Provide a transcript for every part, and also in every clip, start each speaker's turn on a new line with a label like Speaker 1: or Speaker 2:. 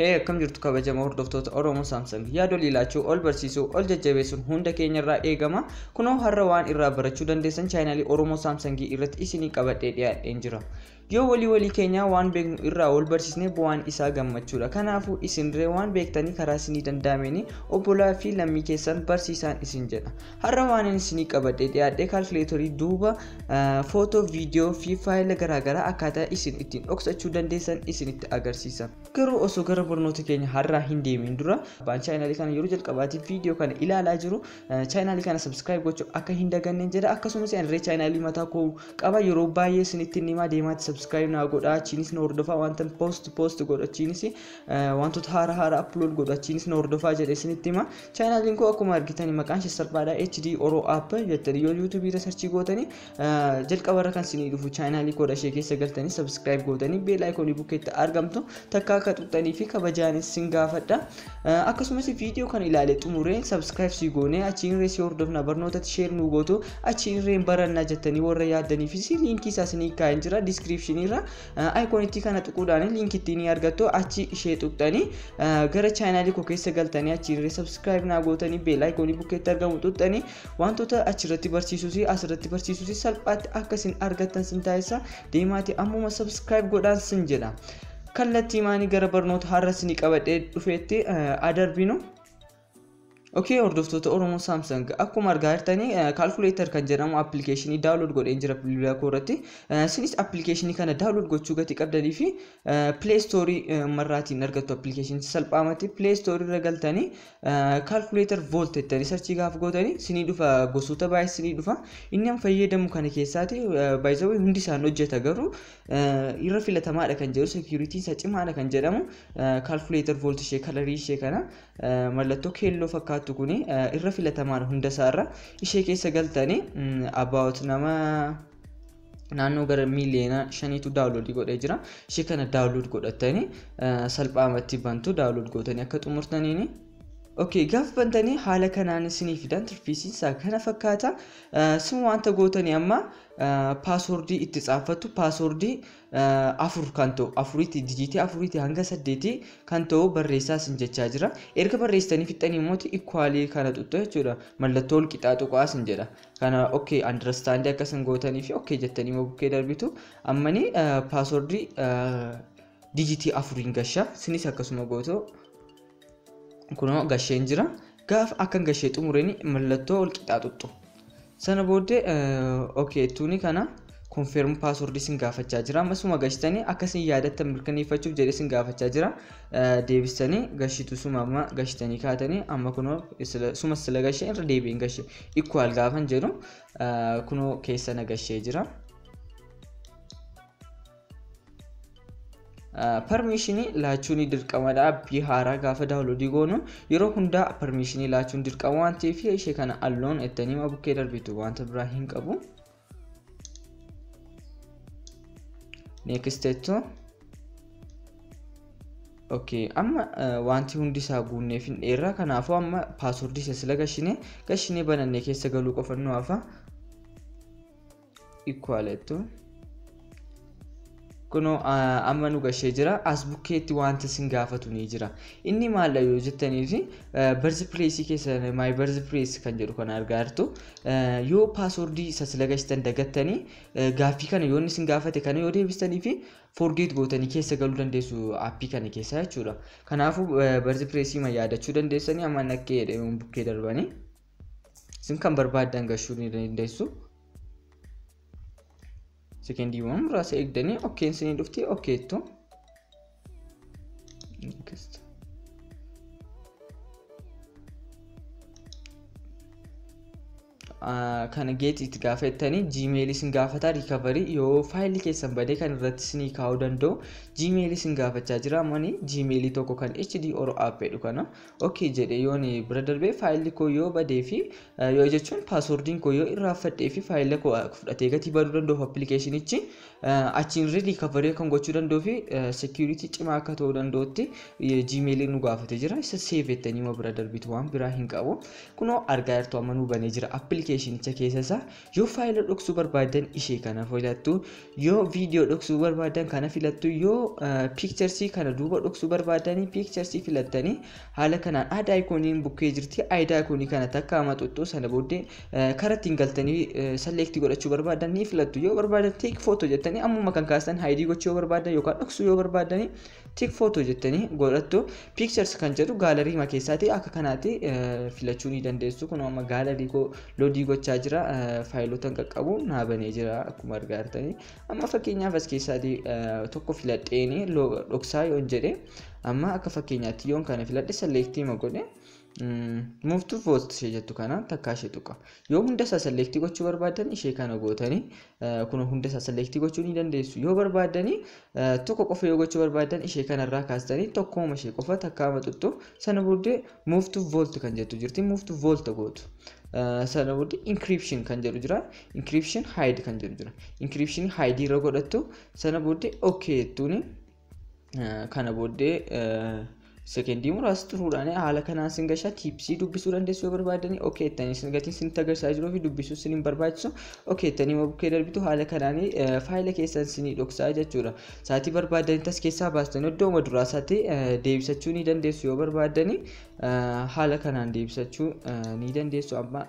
Speaker 1: Hee, akkam jirtu kabajamoo hordoftoota Oromoo Samsung? Yaada olii laachuu, ol barsiisuu, ol jajjabeessuun hunda keenya irraa eegama. Kunoo har'a waan irraa barachuu dandeessan chaanaalii Oromoo Samsung irratti isinii qabadhee dhiyaadheen jira. Yoo walii walii keenyaa waan beeknu irraa wal barsiisne bu'aan isaa gammachuudha. Kanaafuu isinirree waan beektanii karaa isinii danda'ameen obbolaa fi lammii keessan barsiisaan isin jedha. Har'a waan isinii qabadhee dhiyaadhee kaalkuleetorii duuba footoo, viidiyoo fi faayila garaagaraa akkaataa isin ittiin dhoksachuu dandeessan isinitti agarsiisa. Garuu osoo gara barnoota keenya har'aa hin deemin dura, abbaan chaanaalii kana yeroo jalqabaatiif viidiyoo kana ilaalaa jiru chaanaalii kana subscribe gochuu akka hin daganneen jedha. Akkasumas anirree chaanaalii mataa koo qaba, yeroo baay'ee isinitti himaa deemaatti subscribe naa godhaa, achiinis na hordofaa, wanta post godhu achiinis, wantoota haara haara upload godhu achiinis na hordofaa jedhe isinitti hima. Chaanaaliin koo akkuma argitan maqaan ishee salphaadha, HD Oro App jettanii yoo YouTube irra search gootanii jalqabarra kan isinii dhufu chaanaalii koodha. Ishee keessa galtanii subscribe gootanii bell iconii bukkeetti argamtu takka akka tuqxanii fi kabajaanis sin gaafadha. Akkasumas viidiyoo kana ilaalee xumuree subscribe si goonee achiin irree si hordofna, barnootatti share nu gootu achiin irree barannaa jettanii warra yaaddaniifis liinkii isaa isinii kaa'een jira description irra. Iconitti kana tuquudhaan liinkii ni argattu, achi ishee tuqxanii gara chaanaalii koo keessa galtanii achiin irree subscribe naa gootanii bell iconii bukkeetti argamu tuqxanii wantoota achirratti barsiisuus asirratti barsiisuus salphaatti akka isin argattan sin taasisa. Deemaati ammuma subscribe godhaan sin jedha. Kallattii maanii gara barnoota har'a isinii qabadhee dhufeetti adarbinu. Okay, hordoftoota Oromoo Samsung, akkuma argaa jirtanii calculator kan jedhamu appilikeeshinii download godheen jira bilbila koo irratti. Isinis appilikeeshinii kana download gochuu gatii qabdanii fi Play Store marraatiin argattu appilikeeshinii salphaamatti. Play Store irra galtanii calculator vault jettanii search gaafa gootanii isinii dhufa, gosoota baay'ee isinii dhufa. Inni an fayyadamu kana keessaati baay'ee hundi isaan hojjeta, garuu irra filatamaadha kan jedhu, security isaa cimaadha kan jedhamu calculator vault ishee kalarii ishee kana mallattoo keelloo fakkaattu kuni irra filatamaadha hunda isaarra. Ishee keessa galtanii about nama naannoo gara 5 miiliyoona download godhee jira. Ishee kana download godhatanii salphaamatti bantu download gootanii akka xumurtaniini. Okay, gaafa bantanii haala kanaan isinii fidan, interfaceiin isaa kana fakkaata. Sin wanta gootanii amma passwordii itti xaafattu, passwordii 4 kan ta'u, afuriitti digitii afuriitti hanga 8 kan ta'u barreessaa isin jechaa jira. Erga barreessitanii fixxanii immoo equalii kana xuxxu jechuudha. Mallattoo ol qixaa tuqaa isin jedha. Kana okay understand akka isin gootanii fi okay jettanii immoo bukkee darbitu. Ammani passwordii digitii 4n gasha. Isinis akkasuma gootu. Kunoo gasheen jira. Gaafa akkan gashee xumureen mallattoo ol qixaa xuxxu. Sana booddee okay tuuni kana confirm password isin gaafachaa jira. Ammasuma gashitanii akkasiin yaadattan mirkaneeffachuuf jedhee isin gaafachaa jira. Deebistanii gashitu, suma amma gashitanii kaatanii amma kunoo suma sila gashee irra deebiin gashee equal gaafan jedhu kunoo keessa na gashee jira. Permissionii laachuun dirqamadha. Appii haaraa gaafa downloadii goonu yeroo hundaa permissionii laachuun dirqama waan ta'eef ishee kana alloon ittanii ma bukkee darbitu, wanta biraa hin qabu. Next jettu. Okay, amma wanti hundi isaa guunneef hin dheerra. Kanaafuu amma passwordii isa sila gashinee banannee keessa galuu qofa nu hafa. Equal jettu. Kunoo amma nu gashee jira. As bukkeetti wanta isin gaafatu ni jira. Inni maal yoo jettaniif birthplaceii keessa my birthplace kan jedhu kana argaa jirtu. Yoo passwordii isa sila gashitan dagattanii gaaffii kana yoo inni isin gaafate kana yoo deebistanii fi forget gootanii keessa galuu dandeessu appii kana keessa jechuudha. Kanaafuu birthplaceii ma yaadachuu dandeessanii amma nakkee jedhee bukkee darbanii isin kan barbaaddan gashuu ni dandeessu. Sekendiiwwan muraasa eegdanii okayn isinii dhufti, okay jettu. Next. Kana get it gaafa jettanii Gmailii isin gaafata. Recovery yoo faayilli keessan badee kan irratti isinii kaa'uu danda'u Gmailii isin gaafachaa jira. Ammani Gmailii tokko kan HD Oro App jedhu kana okay jedhe yoon bira darbee, faayilli koo yoo badee fi yoo jechuun passwordiin koo yoo irraanfadhee fi faayila koo fudhatee gatii baduu danda'uuf appilikeeshinichi achiin recovery kan gochuu danda'uu fi security cimaa akka ta'uu danda'utti Gmailii nu gaafatee jira. Isa save jettanii immoo bira darbitu, waan biraa hin qabu. Kunoo argaa jirtu, amma nu banee jira appilikeeshinii. Appilikeeshinicha keessa isaa yoo faayila dhoksuu barbaadan ishee kana filattu, yoo viidiyoo dhoksuu barbaadan kana filattu, yoo piikcharsii kana duuba dhoksuu barbaadanii piikcharsii filattanii haala kanaan add iconiin bukkee jirti. Add iconii kana takka maxuxxuu, sana booddee karaa ittiin galtanii select godhachuu barbaadan ni filattu. Yoo barbaadan take photo jettanii ammuma kan kaastan hide gochuu yoo barbaadan yookaan dhoksuu yoo barbaadanii take photo jettanii godhattu. Pictures kan jedhu gallery ma keessaati akka kanaatti filachuu ni dandeessu. Kun amma gallery koo load gochaa jira. Faayilota qaqqabu naa banee jira akkuma argaa jirtanii. Amma fakkeenyaaf as keessaati tokko filadheeni dhoksaa yoon jedhe, amma akka fakkeenyaatti yoon kana filadhe, select ma godhe, move to vault ishee jettu kana takkaa ishee tuqa. Yoo hunda isaa select gochuu barbaadan ishee kana gootanii kun hunda isaa select gochuu ni dandeessu. Yoo barbaadanii tokko qofa yoo gochuu barbaadan ishee kanarraa kaastanii tokkooma ishee qofa takkaa maxuxxu, sana booddee move to vault kan jettu jirti, move to vault gootu. Sana booddee encryption kan jedhu jira. Encryption hide kan jedhu jira. Encryption hide irra godhattu, sana booddee okay jettuuni. Kana booddee sekendii muraasa turuudhaan haala kanaan sin gashaa. Tipsii dubbisuu dandeessu yoo barbaadanii. Okay jettanii sin gatiin sin agarsiisaa jiruu fi dubbisuu sin hin barbaachisu. Okay jettanii bukkee darbitu, haala kanaan faayila keessan sinii dhoksaa jechuudha. Sa'aatii barbaadanii tas keessaa baastanii iddooma duraa isaatti deebisachuu ni dandeessu yoo barbaadanii, haala kanaan deebisachuu ni dandeessu. Amma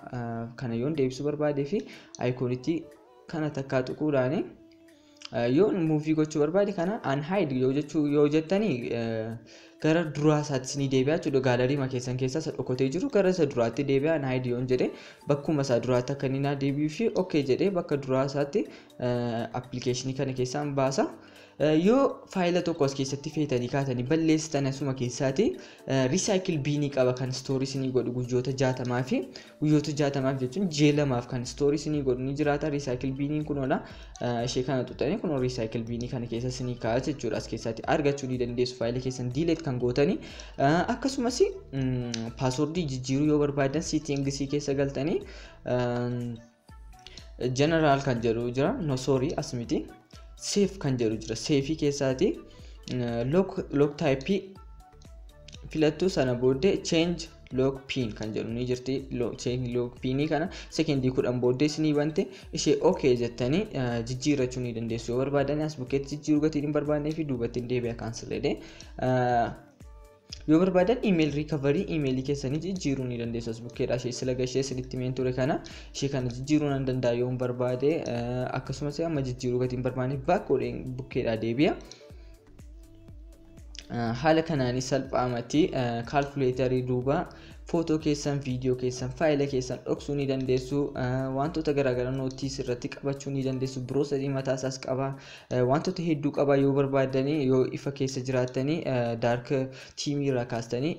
Speaker 1: kana yoon deebisuu barbaadee fi iconitti kana takkaa tuquudhaani yoon move gochuu barbaade, kana unhide yoo jechuu yoo jettanii gara duraa isaatti ni deebi'a jechuudha. Gallery ma keessan keessaa isa dhokatee jiru gara isa duraatti deebi'a. Unhide yoon jedhe bakkuma isaa duraatti akka inni naa deebi'uu fi okay jedhee bakka duraa isaatti appilikeeshinii kana keessaan baasa. Yoo faayila tokko as keessatti feetanii kaatanii balleessitan, asuma keessaati recycle binii qaba kan store isinii godhu guyyoota 60 fi guyyoota 60f jechuun ji'a 2f kan store isinii godhu ni jiraata. Recycle biniin kun oola ishee kana tuqxanii kun recycle binii kana keessa isinii kaa'a jechuudha. As keessaatti argachuu ni dandeessu faayila keessan delete kan gootanii. Akkasumas passwordii jijjiiruu yoo barbaadan settingsii keessa galtanii general kan jedhu jira, no, sorry, as miti, safe kan jedhu jira. Safeii keessaati lock type filattu, sana booddee change lock pin kan jedhu ni jirti. Change lock pinii kana sekendii 10 booddee isinii bante, ishee okay jettanii jijjiirrachuu ni dandeessu yoo barbaadan. As bukkeetti jijjiiruu gatiin hin barbaannee fi duubatti hin deebi'a, cancel jedhee. Yoo barbaadan email recovery emailii keessanii jijjiiruu ni dandeessu. As bukkeedha ishee sila gashee isinitti himeen ture kana, ishee kana jijjiiruu nan danda'a yoo barbaade. Akkasumas amma jijjiiruu gatiin hin barbaanne back godheen bukkeedha deebi'a. Haala kanaanis salphaamatti calculatorii duuba footoo keessan, viidiyoo keessan, faayila keessan dhoksuu ni dandeessu. Wantoota garaagaraa notes irratti qabachuu ni dandeessu. Browserii mataa isaas qaba. Wantoota hedduu qaba. Yoo barbaadanii, yoo ifa keessa jiraattanii, dark themeii irraa kaastanii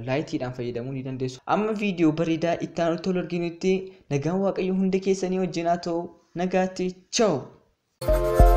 Speaker 1: lightiidhaan fayyadamuu ni dandeessu. Amma viidiyoo bareedaa itti aanu tolu arginutti nagaan Waaqayyo hunda keessanii wajjin haa ta'u. Nagaatti, ciao.